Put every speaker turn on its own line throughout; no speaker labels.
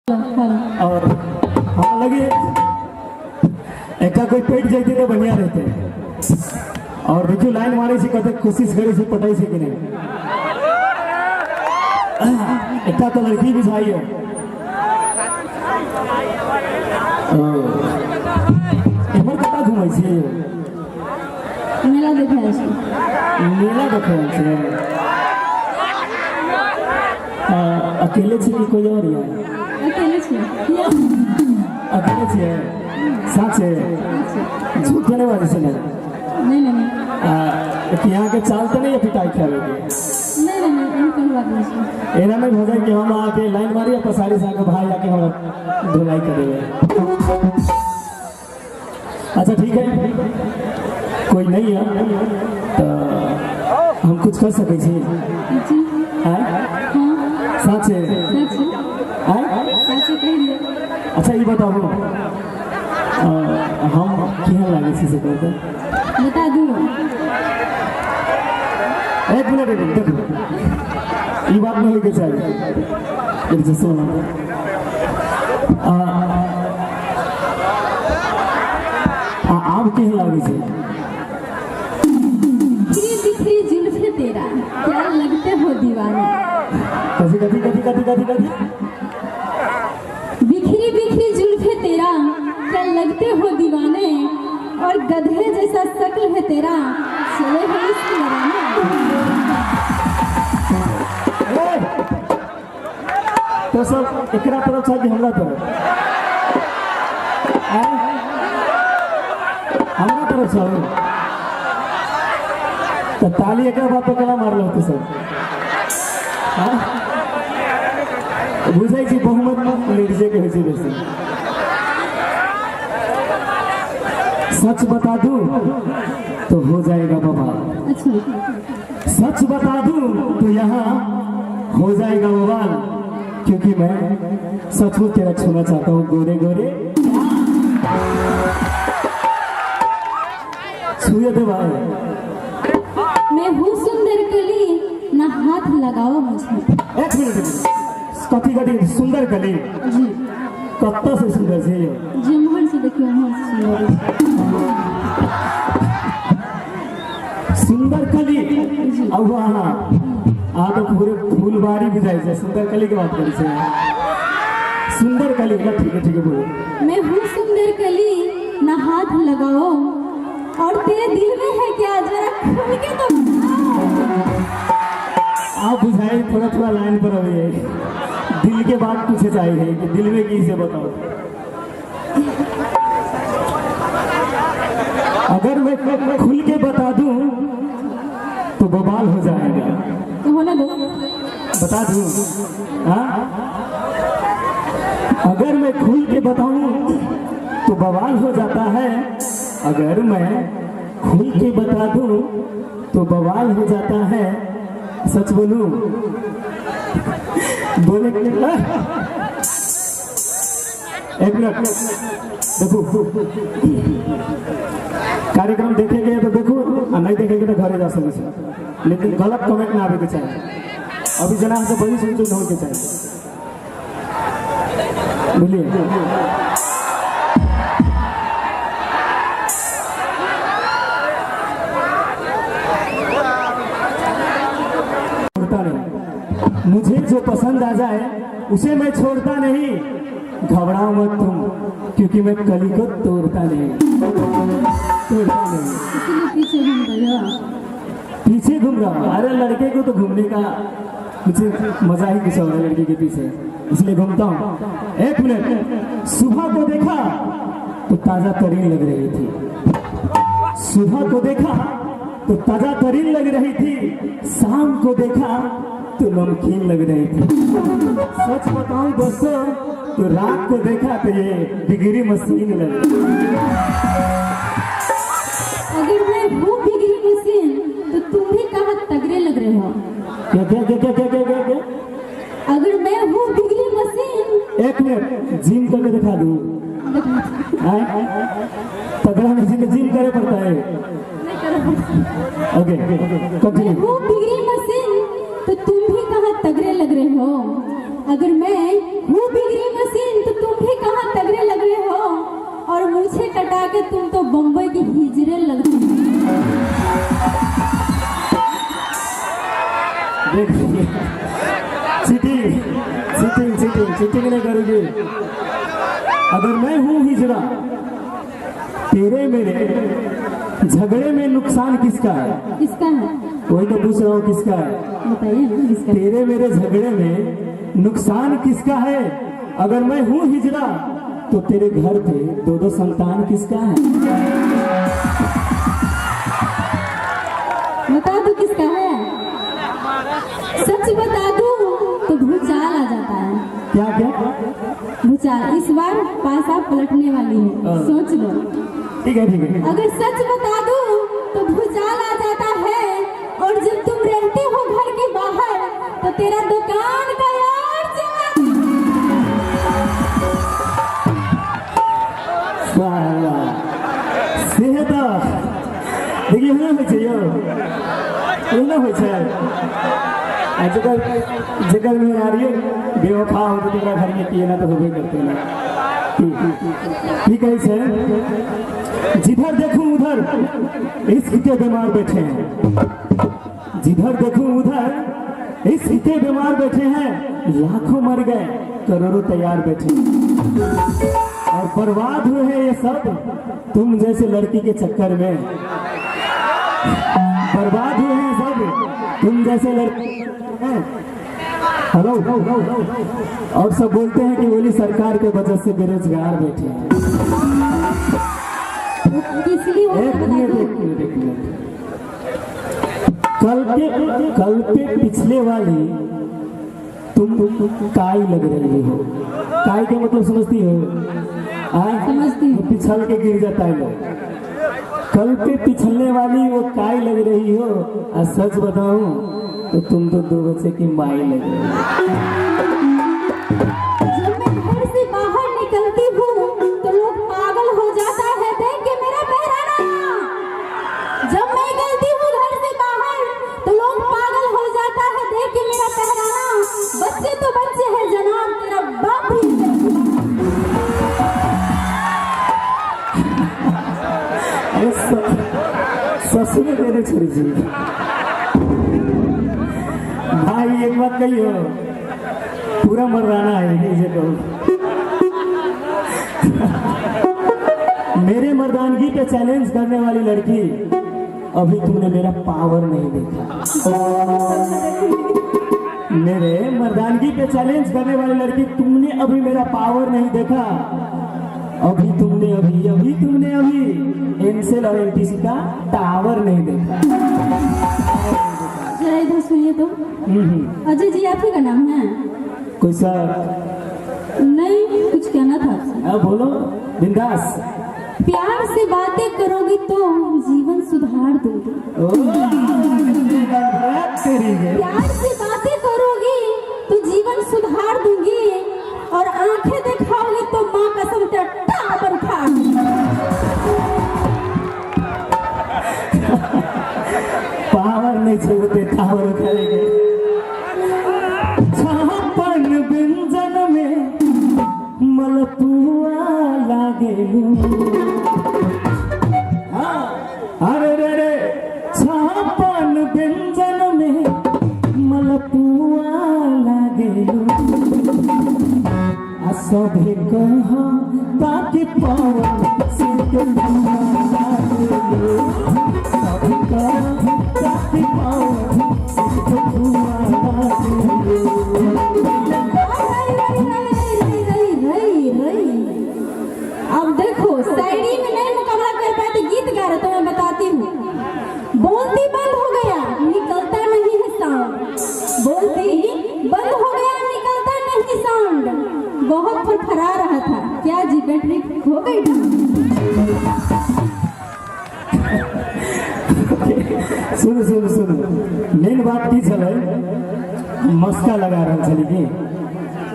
और हमरा लगे एकटा कोई पेट जैते तो बढ़िया रहते। और देखियो लाइन मारे छै, कते कोशिश करे छै, पटै छै कि नहीं। एकटा तो लड़की बुझाइए। एम्हर कतऽ घुमै छी?
मेला देखे आयल छी।
मेला देखे आयल छी? अकेले छी कि कोई और यऽ?
अकेले छी।
अकेले छियै? साचे? झूठ तऽ नहि बाजै छै ने?
नहीं नहीं नहीं।
कि अहाँके चाल तऽ नहि यऽ पिटाइ खाबैके?
नहीं नहीं नहीं, एहन कोनो बात नहीं छै।
एना नहि भऽ जाए कि हम अहाँके लाइन मारी आ पसारी से अहाँके भाई आके हमरा धुलाई कर देबै। अच्छा ठीक है, कोई नहीं है तो हम कुछ कर सकै छी?
जी।
आँय?
हाँ।
साचे?
साचे।
आँय?
साचे कहिए।
अच्छा ई बताबू, हम केहन लागै छी से कहू तऽ।
बता दू।
एक मिनट एक मिनट, देखू ई बात नहीं होइके चाही। एक सुन, आब केहन लागै छै?
बिखरी बिखरी जुल्फे तेरा क्या लगते हो दीवाने।
कथी कथी कथी कथी कथी कथी?
बिखरी बिखरी जुल्फे तेरा क्या लगते हो दीवाने, और गधे जैसा शक्ल है तेरा चले हो इश्क लड़ाने।
ए! तो सब एकरा तरफ छै कि हमरा तरफ? आँय? हमरा तरफ छै तो ताली एकरा बात पर केना मारल होतै सब? हाँ? बुझै छी बहुमत लेडीजे के होइ छै बेसी। सच बता दूं तो हो जाएगा बवाल।
अच्छा।
सच बता दूं तो यहाँ हो जाएगा बवाल, क्योंकि मैं सचमुच तेरा छूना चाहता हूँ गोरे गोरे। छुए दे भाई।
मैं हूँ सुंदर कली ना हाथ लगाओ मुझे।
एक मिनट एक मिनट, कथी कथी सुंदर कली?
जी।
कत्ता से सुंदर छै?
जेम्हर से देखियो उम्हर से सुंदर छै।
सुंदर कली अब अहाँ अहाँ तो पूरे फूलबाड़ी बुझाइ छै। सुंदर कली के बात करै छै, सुंदर कली ना? ठीक है ठीक है, बोलो।
मैं हूँ सुंदर कली ना हाथ लगाओ, और तेरे दिल में है क्या जरा खुल के तो बताओ।
आप बुझाए थोड़ा थोड़ा लाइन पर अभी है। दिल के बात पूछे चाहिए कि दिल में की से बताओ। अगर मैं खुल के बता दूं तो बवाल हो जाएगा।
तो होने दो।
बता दूं? हाँ, अगर मैं खुल के बताऊं तो बवाल हो जाता है। अगर मैं खुल के बता दूं तो बवाल हो जाता है। सच बोलूं? बोले। एक मिनट, देखो कार्यक्रम देखेंगे तो देखो, आ नहीं देखेंगे तो घरे जा सके छै, लेकिन गलत कमेंट ना आवे के चाही। अभी जना से बड़ी सुन होके चाही, बुझलिए? छोड़ता नहीं, मुझे जो पसंद आ जाए उसे मैं छोड़ता नहीं। घबराओ मत तुम, क्योंकि मैं कली को तोड़ता नहीं, तोड़ता नहीं।
इसीलिए पीछे घूम रहे हो।
पीछे घूम रहा हूँ? अरे लड़के को तो घूमने का कुछ मजा ही कुछ और है लड़के के पीछे, इसलिए घूमता हूँ। एक मिनट, सुबह को देखा तो ताजा तरीन लग रही थी। सुबह को देखा तो ताजा तरीन लग रही थी, शाम को देखा तो नमकीन लग रही थी। सच बताऊं दोस्तों तो रात को देखा तो ये बिगड़ी मशीन लग रही थी।
अगर मैं हूँ बिगड़ी मशीन तो तुम भी कहाँ तगड़े लग रहे हो।
क्या क्या क्या क्या क्या क्या क्या क्या?
अगर मैं हूँ बिगड़ी मशीन।
एक मिनट, जिम करके दिखा दूँ? तगड़ा मशीन जिम करे पड़ता है।
नहीं करो।
Okay continue.
मैं हूँ बिगड़ी मशीन तो तुम भी कहाँ तगड़े लग रहे हो। अगर मैं हूँ बिगड़ी मशीन बम्बई के हिजड़े लगते हो।
देख, चीटिंग चीटिंग चीटिंग, चीटिंग नहीं करोगे। अगर मैं हूं हिजड़ा, तेरे मेरे झगड़े में नुकसान किसका है?
किसका है?
वही तो पूछ रहा हूँ, किसका है?
बताइए ना, किसका?
तेरे मेरे झगड़े में नुकसान किसका है? अगर मैं हूँ हिजड़ा तो तेरे घर पे दो दो संतान किसका है?
बता दो किसका है। सच बता दूं तो भूचाल आ जाता है।
क्या क्या?
भूचाल। इस बार पासा पलटने वाली है,
हाँ।
सोच लो।
ठीक है, ठीक है।
अगर सच बता दूं तो भूचाल आ जाता है, और जब तुम रहते हो घर के बाहर तो तेरा दुकान का यार चला।
साला से तऽ देखिए, एहनो होइ छै यौ, एहनो होइ छै। आ जकर जकर मेहरारिए बेवफा हो तऽ तकरा घरमे की एना तऽ होबे करतै ने। की की कहै छै? जिधर देखूं उधर इश्क के बीमार बैठे हैं, जिधर देखूं उधर इश्क के बीमार बैठे हैं, लाखों मर गए करोड़ों तैयार बैठे हैं, और बर्बाद हुए हैं ये सब तुम जैसे लड़की के चक्कर में। बर्बाद हुए हैं सब तुम जैसे लड़के हैं। हेलो, और सब बोलते हैं कि बोली सरकार के वजह से बेरोजगार बैठे हैं।
किस लिए होता
एक
है, बता
मिनट,
दो।
एक मिनट, एक मिनट। कल के कल पे पिछले वाली तुम काई लग रही हो। काई के मतलब समझती हो? आ?
समझती हूँ।
वो पिछल के गिर जाता है लोग। कल पे पिछलने वाली वो काई लग रही हो, और सच बताऊं तो तुम तो दो बच्चे की माई लग रही हो।
जब मैं घर से बाहर निकलती हूँ तो लोग पागल हो जाता है देख के मेरा पहराना। जब मैं निकलती हूँ घर से बाहर तो लोग पागल हो जाता है देख के मेरा पहराना। बच्चे तो बच्चे हैं जनाब, तेरा बाप भी है।
अरे ससुर देने छोड़ी जी। भाई, एक बात कही हो, पूरा मर्दाना है इसे कहो। मेरे मर्दानगी पे चैलेंज करने वाली लड़की, अभी तुमने मेरा पावर नहीं देखा। मेरे मर्दानगी पे चैलेंज करने वाली लड़की, तुमने अभी मेरा पावर नहीं देखा। अभी तुमने अभी अभी तुमने अभी एनसेल और एनटीसी का टावर नहीं देखा।
जरा इधर सुनिए तो। अजय जी आप ही का नाम है?
कोई सर?
नहीं, कुछ कहना था आपसे।
हाँ, बोलो बिंदास।
प्यार से बातें करोगी तो जीवन सुधार दूंगी।
ओ, तेरी है।
प्यार से बातें करोगी तो जीवन सुधार दूंगी, और आंखें दिखाओगी तो माँ कसम तेरा टावर उठा दूंगी।
पावर नहीं छोड़ते, टावर उठाएंगे। छापन व्यंजन में मलपुआ लागेलू। हाँ, अरे रे रे, छापन व्यंजन में मलपुआ लागेलू, आ सभे कह ताकि पवन सिंह के धुआं लागेलू। सभे कह ताकि पवन सिंह के धुआं लागेलू।
रई, रई, रई, रई, रई। अब देखो, शायरी में नहीं मुकाबला कर पाए तो गीत गा रहे, तो मैं बताती हूँ। बोलती बंद हो गया, निकलता नहीं है साउंड। बोलती बंद हो गया, निकलता नहीं साउंड। बहुत फरफरा रहा था, क्या जी बैटरी हो गई थी?
सुनू सुनू सुनू, मेन बात की छलै, मस्का लगा रहल छली। की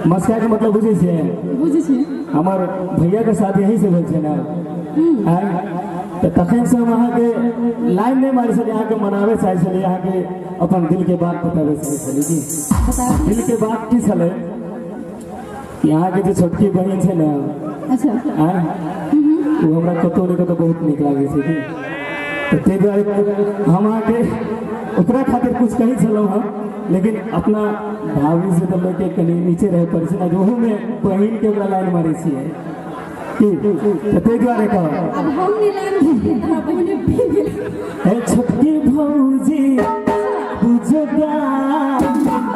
मस्का के मतलब बुझै छियै?
बुझै छी।
हमर भैया के साथ यही से भेल छै ने। आँय? तऽ तखन से हम अहाँके लाइन नहि मारै छलियै, अहाँके मनाबै चाहै छलियै, अहाँके अपन दिल के बात बताबै चाहै छलियै। की
बताउ।
दिल के बात की छलै कि अहाँके जे छोटकी बहिन छै ने,
अच्छा।
आँय? ओ हमरा कतौ ने कतौ बहुत नीक लागै छै की। तऽ ताहि दुआरे हम अहाँके ओकरा खातिर कुछ कहै छलहुँ हँ, लेकिन अपना भाभी से तऽ लऽके कनि नीचे रहै पड़ै छै ने, ओहूमे बहिनके ओकरा लाइन मारै छियै की, तऽ ताहि दुआरे कहब।
अब हम नहीं लाइन मारते, तोरा बहिने पी गेल।
ए छोटकी भौजी बुझगा,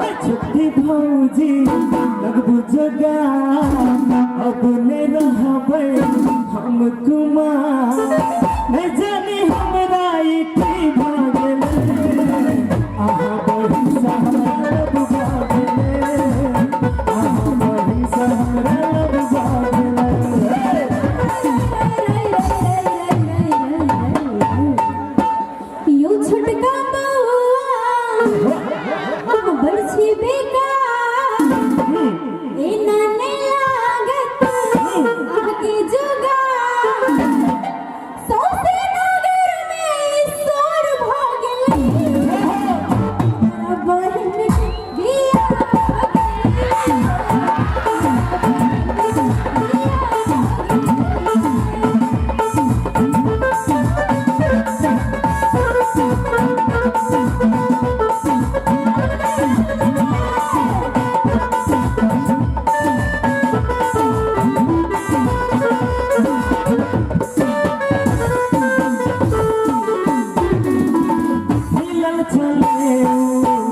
ए छोटकी भौजी लग बुझगा, अब ने रहबै हम कुमार, नहीं जानी हमरा ई की भऽ गेलै, अहाँ बहिन से हमरा लव भऽ गेलै, अहाँ बहिन से हमरा लव भऽ गेलै।
यो छोटका बौआ अहाँ बड़ छी बेकार, एना नहि लागत अहाँके जुगाड़, सौंसे नगर में शोर भऽ गेलै, हमरा बहिन के बियाह भऽ गेलै।
मिलल छलै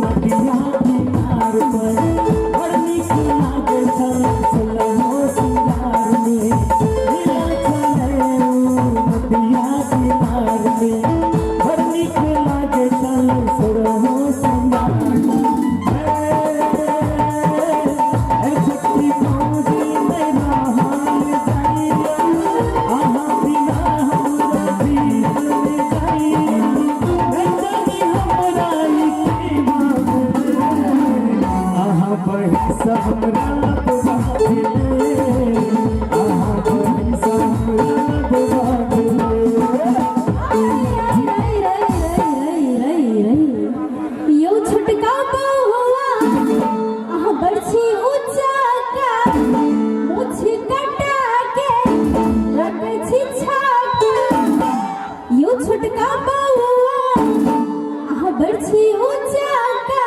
नदिया किनार पर, बड़ नीक लागै छल छलहो सिंगार में। मिलल छलै नदिया किनार में, बड़ नीक लागै छल छलहो सिंगार में। ए छोटकी भौजी नहि रहल जाइया, अहाँ बिना हमरा बीतल जाइया, अहाँ बहिन से हमरा लव भऽ गेलै, अहाँ बहिन से हमरा लव भऽ गेलै।
यौ छोटका बौआ अहाँ बड़ छी ऊँचा का, मूछ कटा के रखै छी छाका। यौ छोटका बौआ अहाँ बड़ छी ऊँचा का,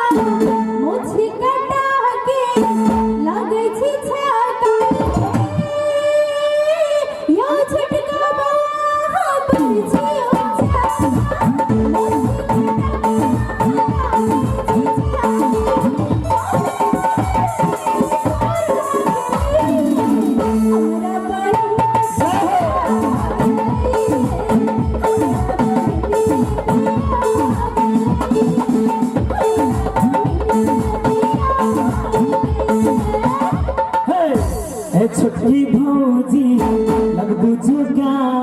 मूछ कटा के लागै छी छाका। यौ छोटका बौआ अहाँ बड़ छी ऊँचा, मूछ कटा के लागै छी छाका। हमरा बहिन
हे ए छोटकी भौजी लग बुझगा।